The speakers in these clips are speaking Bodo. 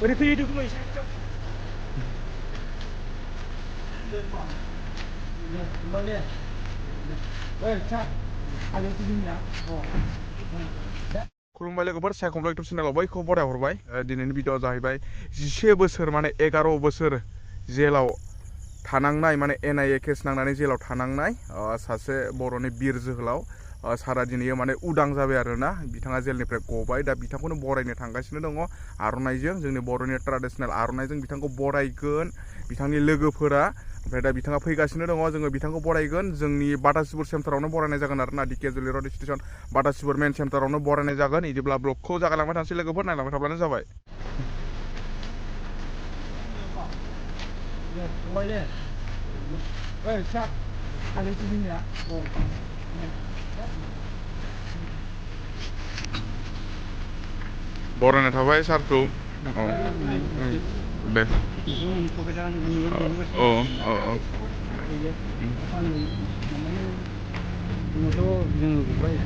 ओरै फैदो गुमै खुलुमबाय लोगोफोर सायख'मला इउटुब चेनेलाव बयखौबो बराय हरबाय दिनैनि भिडिअ जाहैबाय 10 बोसोर माने 11 बोसोर जेलाव थानांनाय माने NIA केस नांनानै जेलाव थानांनाय सासे बर'नि बिर जोहोलाव सारा दिनै माने उदां जाबाय आरोना बिथाङा जेलनिफ्राय गबाय दा बिथांखौनो बरायनो थांगासिनो दङ आर'नाइजों जोंनि बर'नि ट्रेडिशनेल आर'नाइजों बिथांखौ बरायगोन बिथांनि लोगोफोरा ओमफ्राय दा बिथाङा फैगासिनो दङ जोङो बिथांखौ बरायगोन जोंनि बाटासिपुर सेन्टारावनो बरायनाय जागोन आरोना दिकेजुलि रड स्टेसन बाटासिपुर मेन सेन्टारावनो बरायनाय जागोन बिदिब्ला ब्लगखौ जागायलांबाय थानोसै लोगोफोर नायलांबाय थाब्लानो जाबाय बरायनाय थाबाय सारखौ दे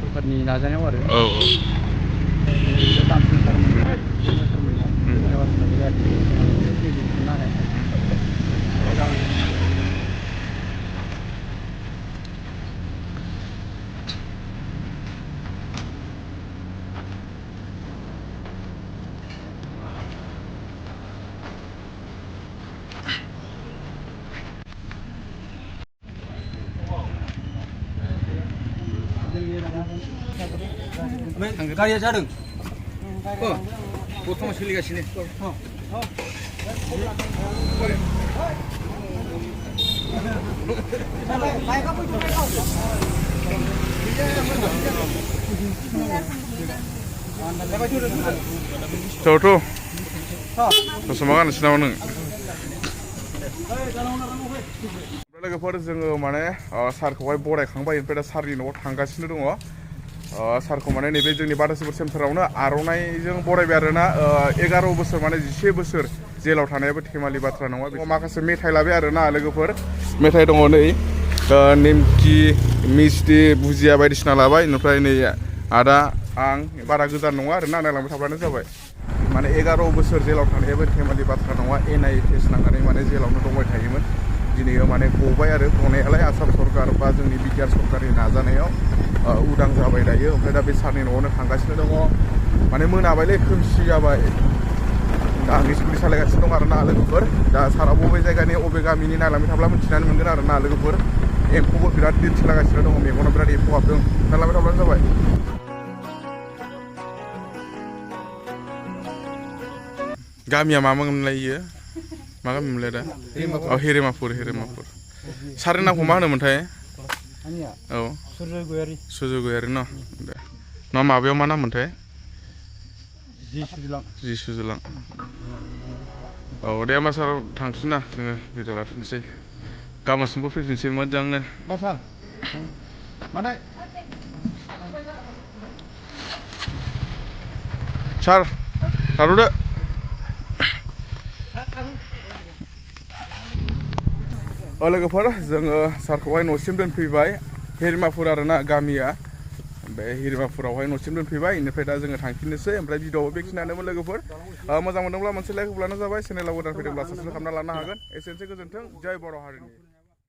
सरकारनि नाजानायाव आरो गारिया जादों बर्थमान सोलिगासिनो मा गानोसै नामा नों लोगोफोर जोङो माने सारखौहाय बरायखांबाय ओमफ्राय दा सारनि न'आव थांगासिनो दङ सारखौ माने नैबे जोंनि बाटासिपुर सेन्टारावनो आर'नाइजों बरायबाय आरोना 11 बोसोर माने 10 बोसोर जेलाव थानायाबो धेमालि बाथ्रा नङा बेखौ माखासे मेथाइ लाबाय आरोना लोगोफोर मेथाइ दङ नै निमकि मिस्टि भुजिया बायदिसिना लाबाय ओमफ्राय नै आदा आं बारा गोजान नङा आरोना नायलांबाय थाब्लानो जाबाय माने 11 बोसोर जेलाव थानायाबो धेमालि बाथ्रा नङा NIA केस नांनानै माने जेलावनो दंबाय थायोमोन दिनै माने गबाय आरो गनायालाय आसाम सरकार बा जोंनि बिटिआर सरकारनि नाजानायाव उदां जाबाय दायो ओमफ्राय दा बे सारनि न'आवनो थांगासिनो दङ माने मोनाबायलै खोमसि जाबाय दा आं स्कुटि सालायगासिनो दं आरोना लोगोफोर दा सारा बबे जायगानि बबे गामिनि नायलांबाय थाब्ला मिथिनानै मोनगोन आरोना लोगोफोर एम्फौबो बिराद दिन्थिलागासिनो दङ मेगनाव बिराद एम्फौ हाबदों नायलांबाय थाब्लानो जाबाय गामिया मामोनलाय इयो मा गामि मोनलाय दा हेरेमाफुर सारनि नामखौ मा होनोमोनथाय औ सुजय गयारि न दे मा माबायाव मा नाम मोनथाय जि सुजुलां औ दे होमबा सार थांसै ना जोङो भिडिअ लाफिनसै गाबोनसिमबो फैफिनसै मोजांनो सार थाथ'दो लोगोफोर जोङो सारखौहाय न'सिम दोनफैबाय हेरिमाफुर आरोना गामिया बे हेरिमाफुरावहाय न'सिम दोनफैबाय बेनिफ्राय दा जोङो थांफिननोसै ओमफ्राय भिडिअआव बेखिनियानोमोन लोगोफोर मोजां मोनदोंब्ला मोनसे लाइक होब्लानो जाबाय चेनेलाव गोदान फैदोंब्ला साबस्क्राइब खालामना लानो हागोन एसेनोसै गोजोन्थों जय बर' हारिनि